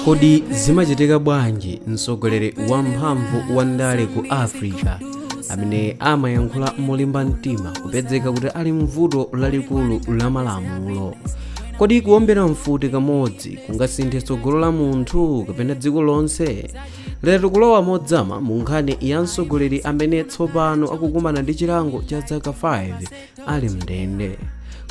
Kodi zimachitika bwanji mtsogoleri wamphamvu wa ndale ku Africa amene amayankhula molimba mtima kupezeka kuti ali mvuto lalikulu la malamulo? Kodi kuombera mfuti kamodzi kungasinthe tsogolo la munthu kapena dziko lonse? Lero tikulowa modzama mu nkhani ya mtsogoleri amene tsopano akukumana ndi chilango cha zaka 5 ali mndende.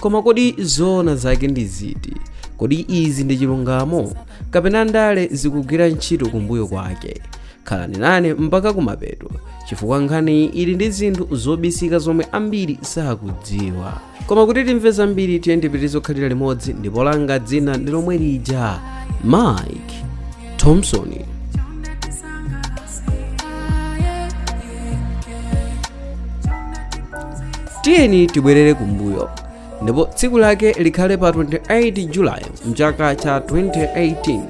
Koma kodi zoona zake ndi ziti? Kodi izi ndi chilungamo kapena ndale zikugwira ntchito kumbuyo kwake? Khalani nane mpaka kumapeto, chifukwa nkhaniyi ili ndi zinthu zobisika zomwe ambiri sakudziwa. Koma kuti timve zambiri, tiye tipitirize kukhalira limodzi, ndipo langa dzina ndi lomwe lija, Mike Thompson. Tiyeni tibwerere kumbuyo ndipo tsiku lake likhale pa 28 Julayi mchaka cha 2018,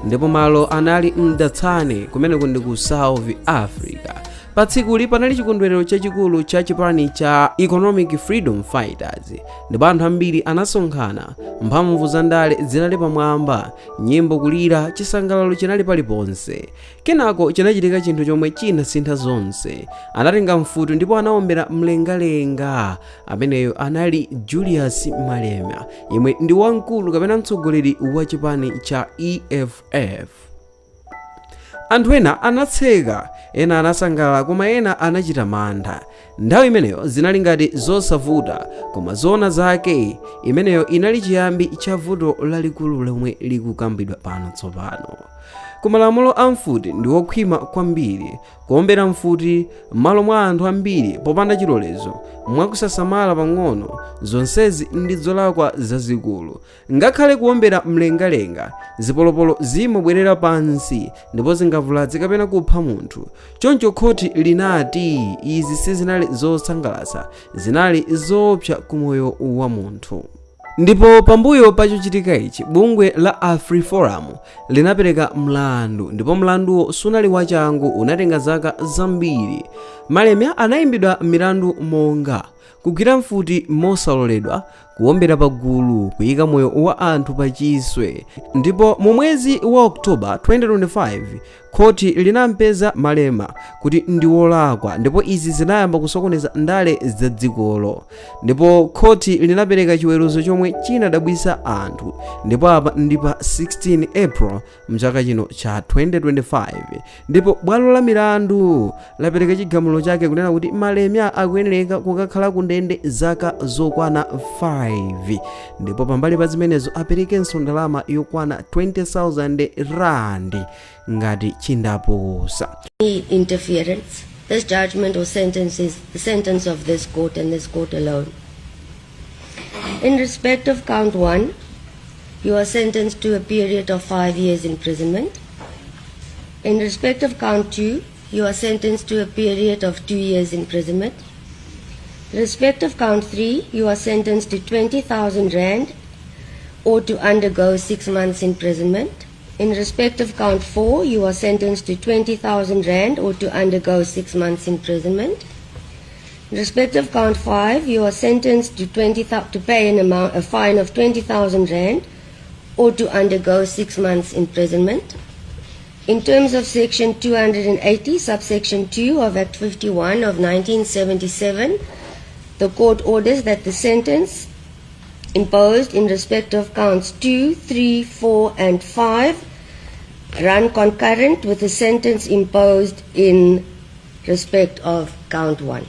ndipo malo anali Mdantsane, kumeneko ndi ku South Africa. Pa tsikuli panali chikondwerero chachikulu cha chipani cha Economic Freedom Fighters, ndipo anthu ambiri anasonkhana. Mphamvu za ndale zinali pamwamba, nyimbo kulira, chisangalalo chinali paliponse. Kenako chinachitika chinthu chomwe chinasintha zonse. Anatenga mfuti ndipo anaombera mlengalenga. Ameneyo anali Julius Malema, yemwe ndi wamkulu kapena mtsogoleri wa chipani cha EFF. Anthu ena anatseka, ena anasangalala, koma ena anachita mantha. Nthawi imeneyo zinali ngati zosavuta, koma zoona zake imeneyo inali chiyambi cha vuto lalikulu lomwe likukambidwa pano tsopano. Koma malamulo a mfuti ndi okhwima kwambiri. Kuombera mfuti m'malo mwa anthu ambiri popanda chilolezo, mwakusasamala pang'ono, zonsezi ndi zolakwa zazikulu. Ngakhale kuombera mlengalenga, zipolopolo zimabwerera pansi ndipo zingavulaze kapena kupha munthu. Choncho khoti linati izi sizinali zosangalatsa, zinali zoopsa ku moyo wa munthu. Ndipo pambuyo pa chochitika ichi, bungwe la AfriForum linapereka mlandu, ndipo mlanduwo sunali wachangu, unatenga zaka zambiri. Malema anayimbidwa milandu monga kugwira mfuti mosaloledwa, kuombera pagulu, kuyika moyo wa anthu pa chiswe. Ndipo mu mwezi wa October 2025, khoti linampeza Malema kuti ndi wolakwa, ndipo izi zinayamba kusokoneza ndale za dzikolo. Ndipo khoti linapereka chiweruzo chomwe chinadabwitsa anthu, ndipo apa ndi pa 16 April mchaka chino cha 2025, ndipo bwalo la milandu lapereka chigamulo chake kunena kuti Malema akuyenereka kukakhala ku ndende zaka zokwana 5, ndipo pambali pa zimenezo aperekenso ndalama yokwana 20,000 rand ngati chindapusa. Interference. This judgment or sentence is the sentence of this court and this court alone. In respect of count 1, you are sentenced to a period of 5 years imprisonment. In respect of count 2, you are sentenced to a period of 2 years imprisonment. In respect of count 3, you are sentenced to 20,000 rand or to undergo 6 months imprisonment. In respect of count 4, you are sentenced to 20,000 rand or to undergo 6 months imprisonment. In respect of count 5, you are sentenced to pay a fine of 20,000 rand or to undergo 6 months imprisonment. In terms of section 280, subsection 2 of Act 51 of 1977, the court orders that the sentence imposed in respect of counts 2, 3, 4, and 5 run concurrent with the sentence imposed in respect of count 1.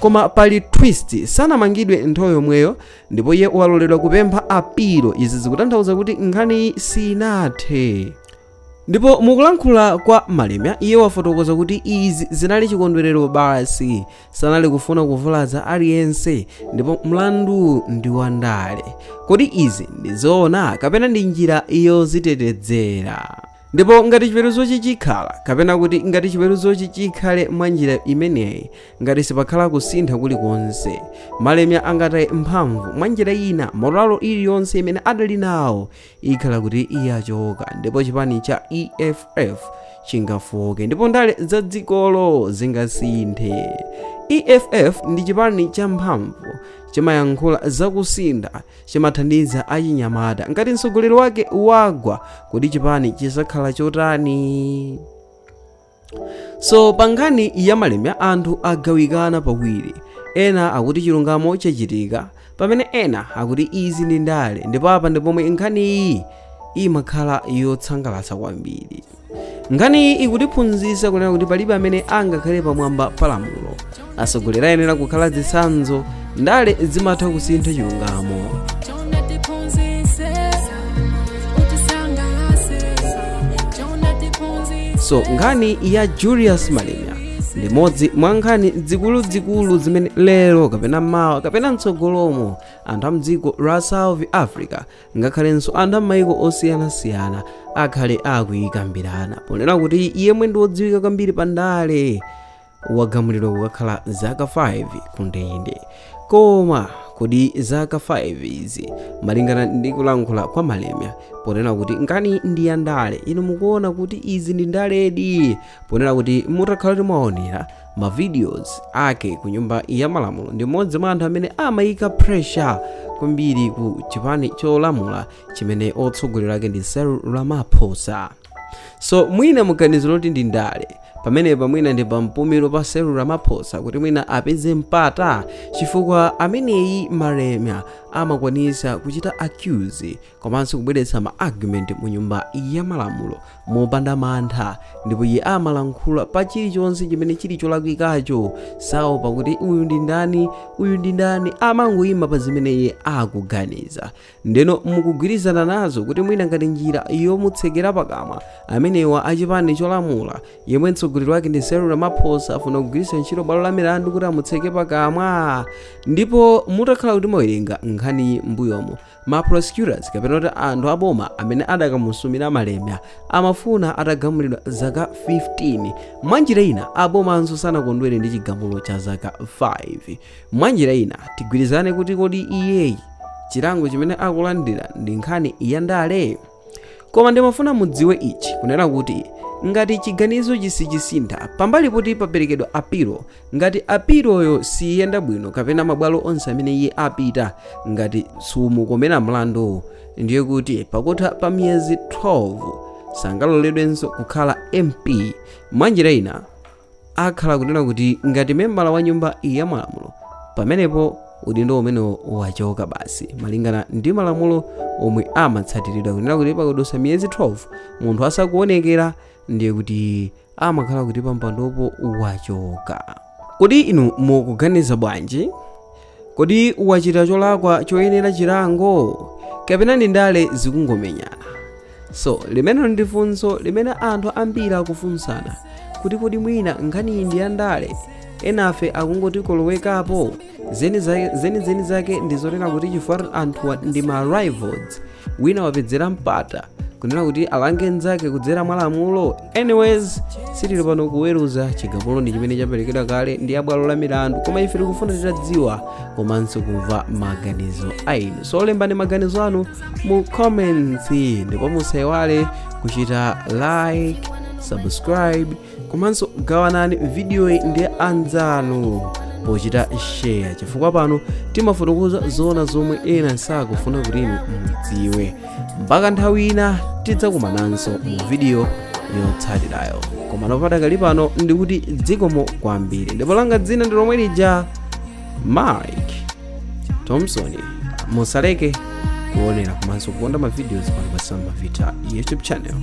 Koma pali twist, sanamangidwe nthawi yomweyo ndipo iye waloledwa kupempha apilo. Izi zikutanthauza kuti nkhaniyi sinathe. Ndipo mukulankhula kwa Malema, iye wafotokoza kuti izi zinali chikondwerero basi, sanali kufuna kuvulaza aliyense ndipo mlandu ndi wandale. Kodi izi ndi zoona kapena ndi njira yozitetezera? Ndipo ngati chiweruzochi chikhala, kapena kuti ngati chiweruzochi chikhale mwa njira imeneyi, ngati sipakhala kusintha kulikonse, Malema angataye mphamvu. Mwa njira ina, moralo iliyonse imene adali nawo ikhala kuti yachoka, ndipo chipani cha EFF chingafoke ndipo ndale za dzikolo zingasinthe. EFF ndi chipani champhamvu, chimayankhula zakusintha, chimathandiza achinyamata. Ngati mtsogoleri wake wagwa, kodi chipani chizakhala chotani? So pa nkhani ya Malemia, anthu agawikana pawiri. Ena akuti chilungamo chachitika, pamene ena akuti izi ndi ndale. Ndipo apa ndi pomwe nkhani iyi imakhala yotsangalatsa kwambiri. Nkhani iyi ikutiphunzitsa kunena kuti palibe amene angakhale pamwamba pa lamulo. Atsogoleri ayenera kukhala zitsanzo. Ndale zimatha kusintha chilungamo. Chonde tiphunzitse, utisangalatse. Chonde tiphunzitse. So nkhani ya Julius Malemia ndi imodzi mwa nkhani zikuluzikulu zimene lero kapena mawa kapena mtsogolomo anthu a mdziko la South Africa, ngakhalenso anthu a m'mayiko osiyanasiyana, akhale akuyikambirana, ponena kuti yemwe ndi wodziwika kwambiri pa ndale wagamulidwa kukakhala zaka 5 kundende. Koma kodi zaka 5 izi, malingana ndi kulankhula kwa Malemia ponena kuti nkhani ndi ya ndale, inu mukuona kuti izi ndi ndaledi, ponena kuti mutakhala kuti mwaonera ma videos ake ku Nyumba ya Malamulo, ndi mmodzi mwa anthu amene amayika pressure kwambiri ku chipani cholamula chimene otsogolera ake ndi Cyril Ramaphosa? So mwina muganizo loti ndi ndale pamenepa, mwina ndi pampumiro pa Cyril Ramaphosa kuti mwina apeze mpata, chifukwa ameneyi Malemia amakwanisa kuchita accuse komanso kubweretsa ma argument mu Nyumba ya Malamulo mopanda mantha, ndipo iye amalankhula pa chilichonse chimene chili cholakwikacho. Saopa kuti uyu ndi ndani, uyu ndi ndani, amangoyima pa zimene iye akuganiza. Ndeno mukugwirizana nazo kuti mwina ngati njira yomutsekera pakamwa amenewa achipani cholamula, yemwe mtsogoleri wake ndi Cyril Ramaphosa, afuna kugwiritsa ntchito bwalo la milandu kuti amutseke pakamwa? Ndipo mutakhala kuti mwawerenga nkhani mbuyomo, ma prosecutors kapena kuti anthu aboma amene adakamusumira Malemia amafuna atagamulidwa zaka 15. Mwanjira ina abomanso sanakondwere ndi chigamulo cha zaka 5. Mwanjira ina tigwirizane kuti kodi iyeyi chilango chimene akulandira ndi nkhani ya ndale? Koma ndimafuna mudziwe ichi, kunena kuti ngati chiganizo chisichisintha, pambali poti paperekedwa apilo, ngati apiloyo siyenda bwino kapena mabwalo onse amene iye apita ngati sumukomera mlandu, ndiye kuti pakutha pa miyezi 12 sangaloledwenso kukhala MP. Mwanjira ina akhala kunena kuti ngati membala wa Nyumba ya Malamulo, pamenepo udindo umenewo wachoka basi, malingana ndi malamulo omwe amatsatiridwa, kunena kuti pakadutsa miyezi 12 munthu asakuonekera, ndiye kuti amakhala kuti pampandopo wachoka. Kodi inu mukuganiza bwanji? Kodi wachita cholakwa choyenera chilango, kapena ndi ndale zikungomenyana? So limenelo ndi funso limene anthu ambiri akufunsana kuti kodi mwina nkhani iyi ndi ya ndale, enafe akungotikolowekapo? Zenizeni zake ndi zonena kuti chifukwa anthuwa ndi ma rivals, wina wapedzera mpata kunena kuti alange nzake kudzera mwa lamulo. Anyways, sitili pano kuweruza. Chigamulo ndi chimene chaperekedwa kale ndi abwalo la milandu, koma ife tikufuna titadziwa komanso kumva maganizo a inu. So lembani maganizo anu mu comments, ndipo musayiwale kuchita like, subscribe, komanso gawanani vidiyoyi ndi anzanu pochita share, chifukwa pano timafotokoza zoona zomwe ena sakufuna kuti inu mudziwe. Mpaka nthawi ina tidzakumananso mu vidiyo yotsatirayo. Koma padakali pano ndikuti zikomo kwambiri, ndipo langa dzina ndi lomwe lija, Mike Thompson. Musaleke kuonera komanso kukonda ma videos pano pa Samba Vita YouTube channel.